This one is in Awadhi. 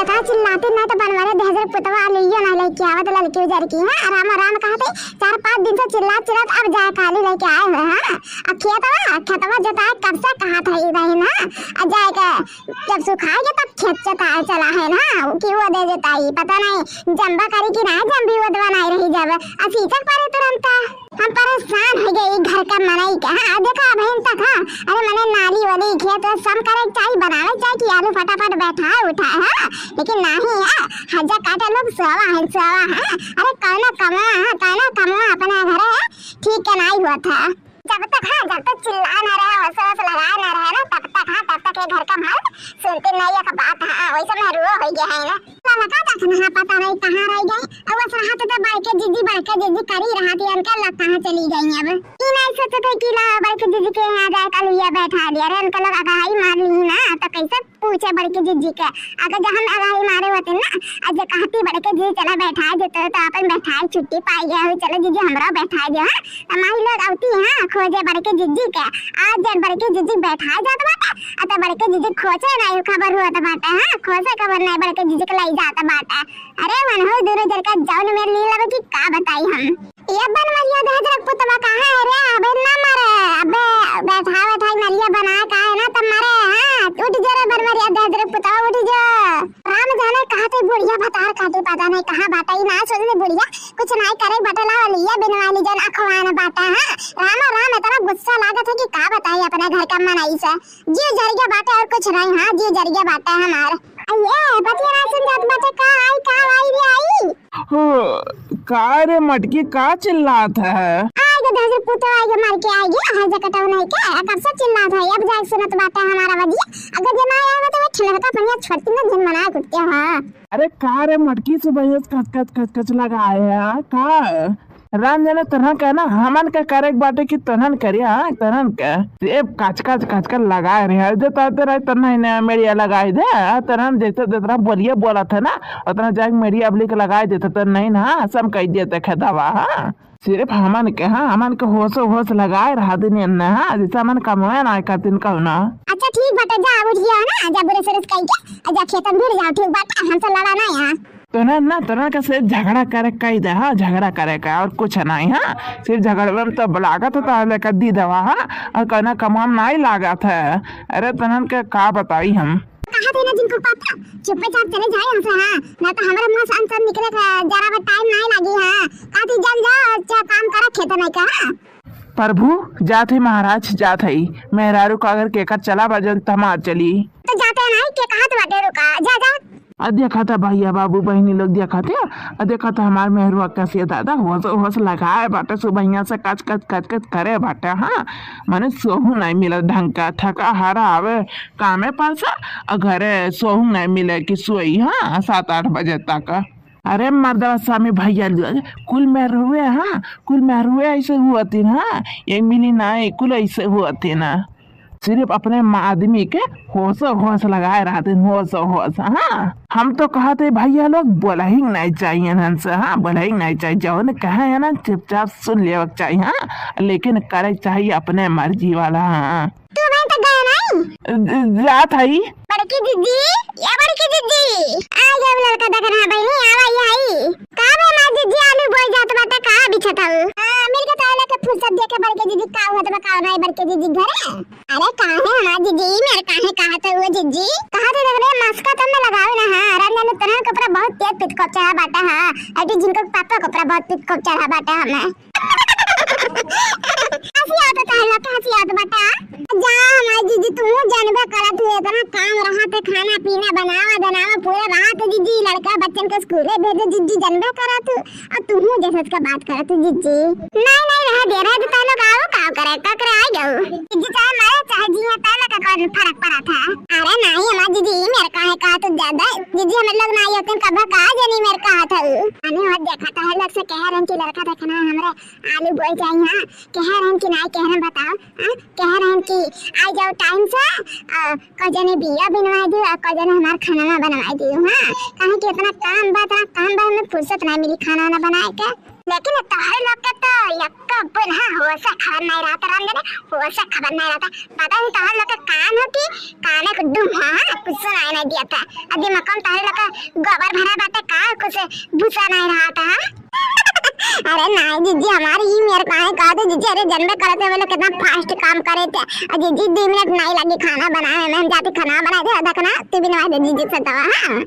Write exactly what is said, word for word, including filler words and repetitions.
का चिल्लाती, नहीं तो बनवारे दहेजर पुतवा लियो ना लेके आवत ललकी उजर की, हाँ? राम राम कहते चार पाँच दिन से चिल्लात चिल्लात अब जाए काली लेके आए हुए, हाँ? अब खेतवा, खेतवा जोताए कब से कहा था ये रही ना, अब जाए के जब सुखाए के तब खेत जोताए चला है ना, कि वो दे देता ही, पता नहीं जम्बा करी कि ना जम्बी वो दवा नहीं रही जब, अब सीखक पड़े तुरंत। हम परेशान हो गए ई घर का मनई के, हाँ, देखा बहन तक, हाँ, अरे मने नाली वाली खेत सम करे के चाही, बनावे के चाही कि आलू फटाफट बैठाए उठाए, हाँ, लेकिन नहीं है, हजा काटे लोग सोवा है, सोवा है, अरे कौनो कमवा है, कौनो कमवा अपने घरे है, ठीक के नहीं हुआ था। जब तक, हाँ, जब तक चिल्ला ना रहे, होश वोश लगाए ना रहे ना, तब तक, हाँ, तब तक ये घर का मर्द सुनते नहीं एक बात, हाँ, वैसे में रुओ हो गया है ना। ललका तक ना पता नहीं कहाँ रह गए। और बस रहा तो बड़के जीजी, बड़के जीजी करी रहा थी, इनका लग कहाँ चली गई अब। ई नहीं सोचते कि ला बड़के जीजी के यहाँ जाए, कल ये बैठा दिया रे, इनका लोग अगहाई मार ली ना, तो कैसे पूछे बड़के जीजी के? अगर जब हम अगहाई मारे होते ना, आज जे कहती बड़के जीजी चला बैठा देते, तो अपन बैठाए छुट्टी पाई गए हो, चलो जीजी हमरा बैठा दे, हाँ? तो माई लोग आवती, हाँ, खोजे बड़के जीजी के। आज जब बड़के जीजी बैठा जात बाटे, आ तो बड़के जीजी खोजे नहीं खबर हुआ तो बाटे, हाँ, खोजे खबर नहीं बड़के जीजी के लाई जात बाटे। अरे मनहू दोनों जन का जौन में लीन लगे कि का बताई हम। ये बनवरिया दहेजर पुतवा कहाँ है रे? अबे ना मरे, अबे बैठा बैठा नलिया बना का है ना तब मरे, हाँ, उठ जो रे बनवरिया दहेजर पुतवा, उठ जो। राम जाने कहाँ थे बुढ़िया भतार काटे, पता नहीं कहाँ बाटा, ई ना सोचले बुढ़िया कुछ नहीं करे, बटला लिया बिनवा ली जन अखवान बाटा, हाँ। राम राम, इतना गुस्सा लागत है कि का बताई अपने घर का मनई से। जी जरिया बाटे और कुछ नहीं, हाँ, जी जरिया बाटे हमार। अये, बतिया ना सुन जात बाटे, का आई, का आई रे आई? हो, का रे मटकी, का चिल्लात है? आए गे दहेजर पुतो, आए गे मार के, आए गे, हर जगह टऊ नहीं के, आ कब से चिल्लात है, अब जाए सुनत बाटे हमारा बजिया। अगर जे ना आए तो वो ठिलर का पनिया छोड़ती ना, जिन मना कुत्ते हो। अरे का रे मटकी, सुबह से कच कच कच कच लगाए है, का? राम जाने तोहन के ना, हमन के करे के बाटे कि तोहन करिया, हाँ, तोहन के। सेब काच काच काच काच लगाए रहे, जे तोहते रहे, तोहन ही ना मेड़िया लगाए दे, हाँ, तोहन जैसे जितना बोलिए बोलत है ना, उतना जाके मेड़िया अबली के लगाए देते, तो नहीं ना, हाँ, सम कह देते खेतवा, हाँ। सिर्फ हमन के, हाँ, हमन के होशो होश लगाए रहा दिन एन्ने, हाँ, जैसे हमन कमवे ना करतीन कहू ना। अच्छा ठीक बाटे, जा उठ गया ना, जा ब्रश व्रश कइके, आ जा खेतन भिड़ जाओ, ठीक बाटे, हमसे लड़ा ना यहाँ। तोहन ना, तोहन का सिर्फ झगड़ा करे कही दे, हाँ, झगड़ा करे का और कुछ नहीं, हाँ, सिर्फ झगड़वे में तो लागत होता है लेकर दी दवा, हाँ, और कहना कमाम नहीं लागत है। अरे तोहन के का बताई हम। कहा थे ना जिनको पापा, चुप्पे चाप चले जाए यहाँ से, हाँ, ना तो हमारे मुंह से अंत निकले का जरा भी टाइम नहीं लगी, हाँ, कहा थी जल जाओ, अच्छा काम करा खेत नहीं का, हाँ। प्रभु, जात है महाराज, जात है। मेहरारू का अगर केकर चला बा जन त हमार चली। तो जाते नहीं, के कहत बाटे रुका, जा, जा। आ देखा था भैया, बाबू, बहिनी लोग देखा थे, आ देखा था हमार मेहरुआ कैसे दादा होश, होश लगाए बाटे, सुबहिया से कच, कच, कच, कच करे बाटे, हाँ, माने सोहू नहीं मिलत ढंग का, थका हारा आवे कामे पर से, आ घरे सोहू नहीं मिले कि सोई, हाँ, सात आठ बजे तक। अरे मर्दवा स्वामी भैया लोग, कुल मेहरुए, हाँ, कुल मेहरुए ऐसे हुअतिन, हाँ, ये मिली ना, ये कुल ऐसे हुअतिन, हाँ। सिर्फ अपने म-, आदमी के होश, होश लगाए रहतिन, होश, होश, हाँ। हम तो कहत है भैया लोग, बोला ही नहीं चाहिए इनसे, हाँ, बोला ही नहीं चाहिए, जौन कहे है ना, चुपचाप सुन लेवे के चाहिए, हाँ, लेकिन करे के चाहिए अपने मर्जी वाला, हाँ। तू बहन तक गया नहीं? ज-, जात हई। बड़की दीदी, या बड़की दीदी, आ गया लड़का देख रहा बहनी, आवा ये आई। का बे माँ दीदी, आलू बोई जात बाटे, का बिछत हऊ? हाँ, मिल के तो लेके फुर्सत देके बड़की दीदी, का हुआ तो का नहीं बड़की दीदी घरे? अरे काहे हमार दीदी, मेरे काहे कहा तो वो दीदी? कहा तो देख रहे मस्का तो मैं लगावे ना, हाँ, राम जाने तोहन के ऊपर बहुत तेज पितकोप चढ़ा बाटा, हाँ, अभी जिनको पापा के ऊपर बहुत पितकोप चढ़ा बाटा हमें। हंसी आवत है, हंसी आवत बाटा। जा हमार जीजी, तू जानबे करत हू, इतना काम रहत है, खाना पीना बनावा, बनावा, पूरा रात जीजी, लड़का बच्चन के स्कूले भेजे जीजी, जानबे करत हू, और तू जैसे का बात करत हू जीजी। नहीं, नहीं, रह दे, रह दे, तालो गाओ, का करे, का करे, आ जाओ। जीजी चाहे मरे, चाहे जिए, तालो का कौन फर्क पड़ा था? अरे नहीं, हमार जीजी, मेरे काहे कहा तू ज्यादा, जीजी हमें लोग ना आते, कब कहा जानी मेरे कहा था। अने वो देखा था, लोग से कह रहे हैं कि लड़का देखना हमरे आलू बोए जाई, हाँ, कह रहन कि नाई, कह रहन बताओ, हाँ, कह रहन कि आई जाओ टाइम से, आ, कजने बिया बिनवा दियो, आ, कजने हमार खाना ना बनवा दियो, हाँ, काहे कि इतना काम बा, इतना काम बा, हमें फुर्सत ना मिली खाना ना बनाए के। लेकिन तोहरे लोग के तो यक्का बुन, हाँ, होश खबर नहीं रहता, राम जाने, होश खबर नहीं रहता। पता नहीं तोहरे लोग के कान हो कि काने को डुम, हाँ, हाँ, कुछ सुनाई नहीं दिया था। अभी मकम तोहरे लोग के गोबर भरा बाटे का, कुछ भूसा नहीं रहता, हाँ? अरे नहीं जीजी, हमारी ही मेर काहे कहा थे जीजी, अरे जन्मे करत है वो लोग कितना fast काम करे थे। और जीजी, दो मिनट नहीं लगी खाना बनाने में, हम जाते खाना बनाए थे, देखना, तू भी नवा दे जीजी से दवा, हाँ?